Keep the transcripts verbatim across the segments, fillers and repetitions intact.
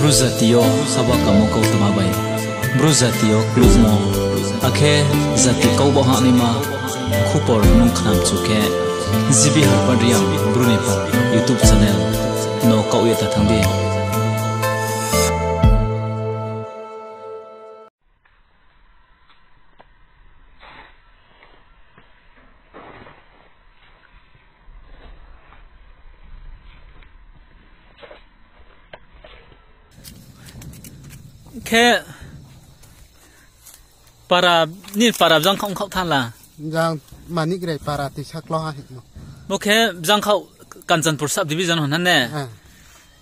Bru jati yo haba kamo kautma bai, Bru jati yo klukmo, akhe jati kau bo hahnaima khupor nung khnamchu khe, G B Harpad Reang Bru ni pha YouTube channel no kaoh ye ta thanng di. Khe para, nini para bzang khaoh khaoh thanng la? Jang Manik Rai para tisa klo ha hingmo. Bo khe bzang khaoh Kanchanpur sub division hon ha ne?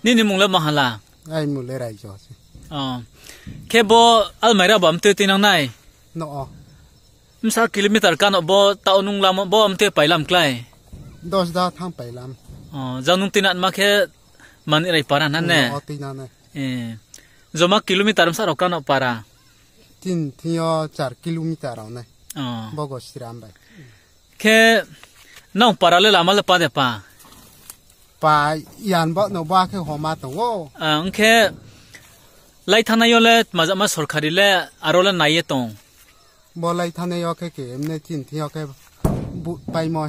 Nini mung le ma ha la? Ai mung le Raijo se. Khe bo almaira ba mtui tuinang nai? No o. Bsa kilometer kano bo tao nung lamo bo mtui pailam klái? Dos da thanng pailam. Jang nung tuinangma khe Manik Rai para na ne? Joma kilometer bsa rao kano para? Tin thing yo char kilometer rao nai. Bo Gosiram bai. Khe nang para le lama le pa de pa? Pa, yan bo no ba khe homa tong ou. Ong khe lai thanngnai yo le tma jama sorkari le aro le nai ye tong? Bo lai thanngnai yo khe ke emne tin thing yo khe vote paimo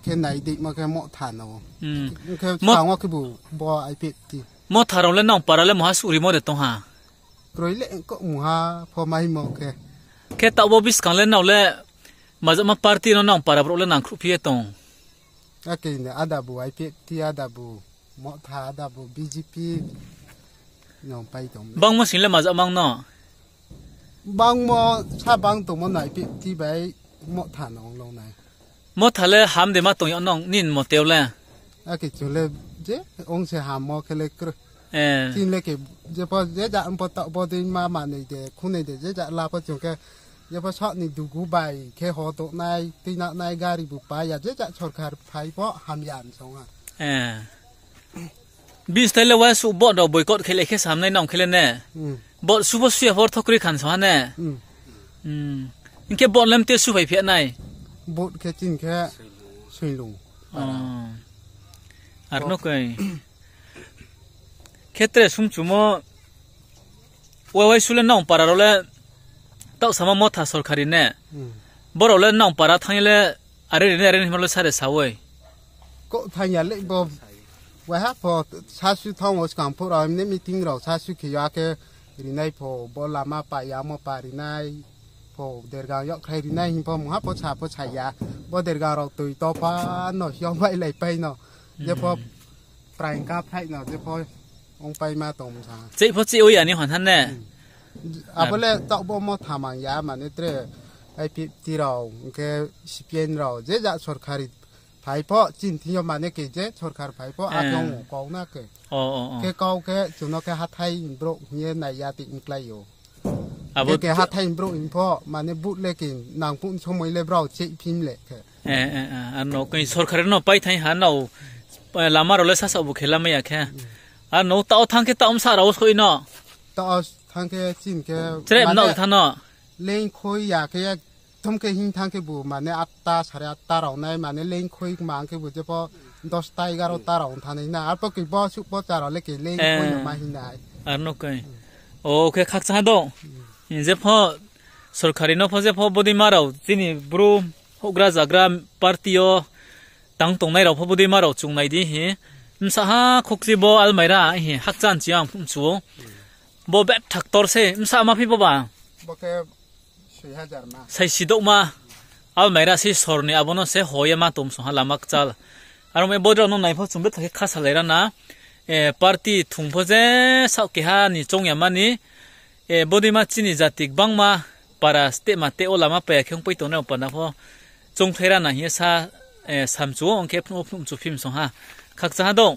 khe nai deimo khe Motha no. Ong khe skang wo khebu bo I P F T. Motha rao le nang para le mungha suh rimo de tong ha? Kroi le ko mungha pho maimo khe. Khe taoh bo buskang le nrao le majama party no nang para brouh le nangkhruhphi ye tong? Ake ni adabu I P F T, adabu Motha, adabu B J P no pai tong. Bangmo sing le majama no? Bangmo sa bang tongmo no I P F T bai Motha no ong lo nai. Motha le ham de ma tong yag nong nini mote le? Ake chung le je ong se hammo khe le kroi. Chini le ke jepho je ja pho taoh bo dei ma manoi de khunoi de je ja la pho chung khe jepho saoh ni dugu bai khe ho tongnai tuinanai gari bu pai ya je ja sorkar phai pho hamya song ha. Bini style le wa suh vote rao boycott khe le khe samnai nang khe le ne? Vote su pho su ya pho ortho kroi khan song ha ne? Hing khe vote le mte su phai phi nai? Vote khe chini khe soilung. Aro no koi. Khe tre sumchumo, wai wai su le nang para rao le taoh sama Motha sorkari ne? Bo rao le nang para thanng ye le are rinai are hingmo le sare sa oi. Kouh thanng ya le bo waiha pho sasu thanng wo skang phuh rao emne meeting rao sasu khe yo akhe rinai pho bo lama pa yamo pa rinai pho dergang yagkhrai rinai hing pho mungha pho sa pho sa ya. Bo dergang rao toi to pha no hiyo mailaipai no. Jepho praing ka phraih no jepho ongpaima tong sa. Cheih pho cheih oi ya ni hon ha ne? Abo le taoh bo Motha mang ya mane tre I P F T rao, hing khe C P M rao, je ja sorkari phai pho chini thing yo mane ke je sorkar phai pho akhe ong kau na ke. Khe kau khe chung no khe hathái brouh hing ye nai ya ti mklái ou. Abo khe hathái brouh hing pho mane vote le ke nang phuh somoi le brao cheih phim le khe. Ano koi sorkari no pai thai ha nao, lama rao le sasaoh bu khe lamai ya khe. Ano taoh thanng khe taoh bsa rao soi no. Taoh thanng khe chini khe tre mane mna thanng no. Leing khoi ya khe ekdom khe hing thanng khe bu mane atta, sare atta rao nai mane leing khoi mang khe bu jepho dosta, egarota rao ong thanng nai na. Arpho khe bo suh bo cha rao le khe leing khoi no ma hing nai. Ano koi. O khe khakchang ha do. Jepho sorkari no pho jepho bodeima rao chini Bru houhgra zagra party yo tang tongnai rao pho bodeima rao chung nai di hi. Bsa ha khokchi bo almaira hi hakchan chi ang phumchu ou. Bo betha ktor se, bsa ma phi bo ba? Saisi douhma. Almaira se sor ni abo no se ho ye ma tong song ha lama kchal. Aro mi bodei rao no nai pho chung betha khe kha salai ra na. Party thung pho je saoh keha ni choung ya mani. Bodeima chini jati gbangma para steh ma teh wo lama pai ya khe ongpai tongnai rao panda pho choungkhlai ra na hing ye sa, samchu wo ong khe phnuh wo phnuh mchu phim song ha. Khakchang ha do.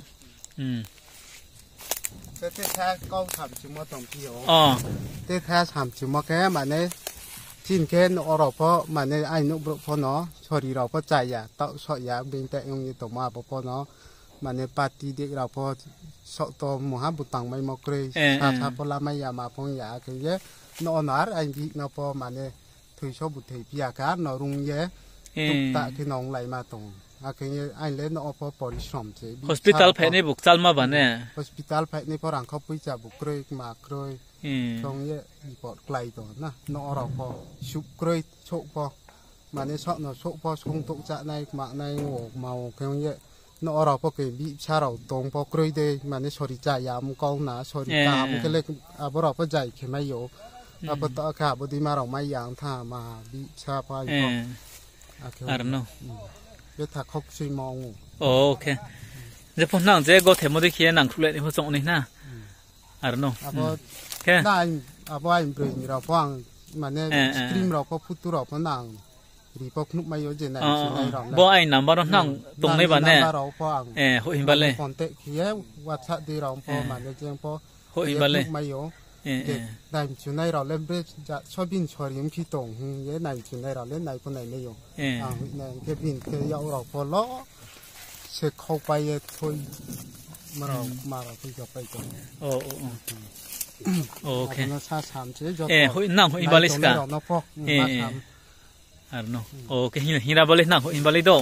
Tetha samchumo khe mane chini khe nouh rao pho mane aini nouh brouh pho no sori rao pho cha ya, taoh soh ya, being tai ong ye tongmo abo pho no mane party dei rao pho soh to mungha bu tangmaimo kroi, sasa pho lamai ya ma phung ya khe ye nouh no ar aini bihih no pho mane thoi so bu thoi phi ya khe ar no rung ye tukta khe no onglaima tong. Akhe ye aini le no pho porisrom se, bihsa Hospital rao pho. Phainai bu kchalma ba ne? Hospital phainai pho rang kho poicha bu kroi, kma kroi. Khe ong ye bipot klái tong na, no rao pho, suh kroi souh pho. Mane souh no souh pho, song touh chánai, kmanai, wo, ma wo khe ong ye. No rao pho khe bihsa rao tong pho kroi dei, mane sori cha ya mkong na, sori kaham khe le abo rao pho jai khe mai ou. Abo to khe abo dima rao mai ya ong tha ma bihsa pho ai pho. Akhe ong ye. Betha khokchuimo ong ou. O, khe. Je pho nang je gothemo dei khe ye nang khruhlai ni pho choung nai na. Aro no. Abo, khe. Abo aini broi ni rao pho ang, mane, screen rao pho, photo rao pho nang ri pho khnuhmai ou je nai chinai rao le. Bo aini number no nang tongnai ba ne? Number rao pho ang, hoih himba le, contact khe ye WhatsApp dei rao pho, mane jeng pho, hoih himba le, khnuhmai ou. Je nai chunai rao le bre, ja, so bini sori mkhi tong hing ye nai chunai rao le nai pho nainai ou. Ang hoih nai khe bini khe yak rao pho lo se khaupai ye thoi. Marao, marao thoi khe pai tong. O, o, o. Abo no sa sam se joto. Hoih nang hoih himba le ska. Nai tongnai rao no pho, ma sam. Aro no. O, khe hing, hingra bo le nang hoih himba le do.